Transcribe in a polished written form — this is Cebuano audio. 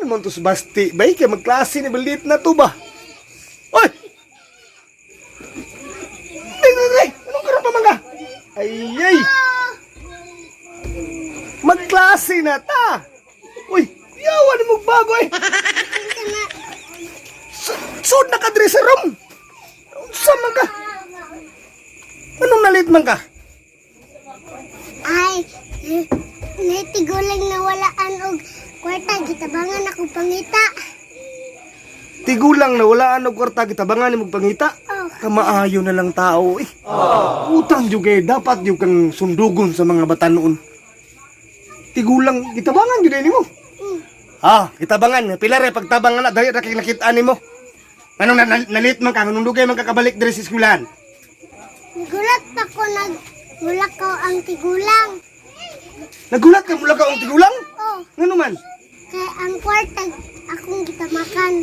Ano man to sa Basti? Bay, kay magklase ni balit na to ba? Oy! Ay, ay, ay! Anong karon pa man ka? Ay, ay! Magklase na ta! Uy, yawa ni mong bago eh! Sud na ka diri sa room! Unsa man ka? Anong nalit man ka? Ay, natigulang nawalaan og kwarta, gitabangan ako pangita. Tigulang na wala og kwarta, gitabangan ni pangita. Oh. Kamaayo na lang tao eh. Utang jud kay dapat jud kang sundugon sa mga batanon. Tigulang gitabangan jud nimo. Ah, gitabangan pila ra pagtabangan na dali ra kay nakit-an nimo. Anong nalit man ka, anong dugay man ka kabalik diri sa eskwelahan? Nagulat pa ko nagulak ko ang tigulang. Nagulat ka mula ka ang tigulang? Oh, Ngano man? kay ang kwarta akong gitamakan.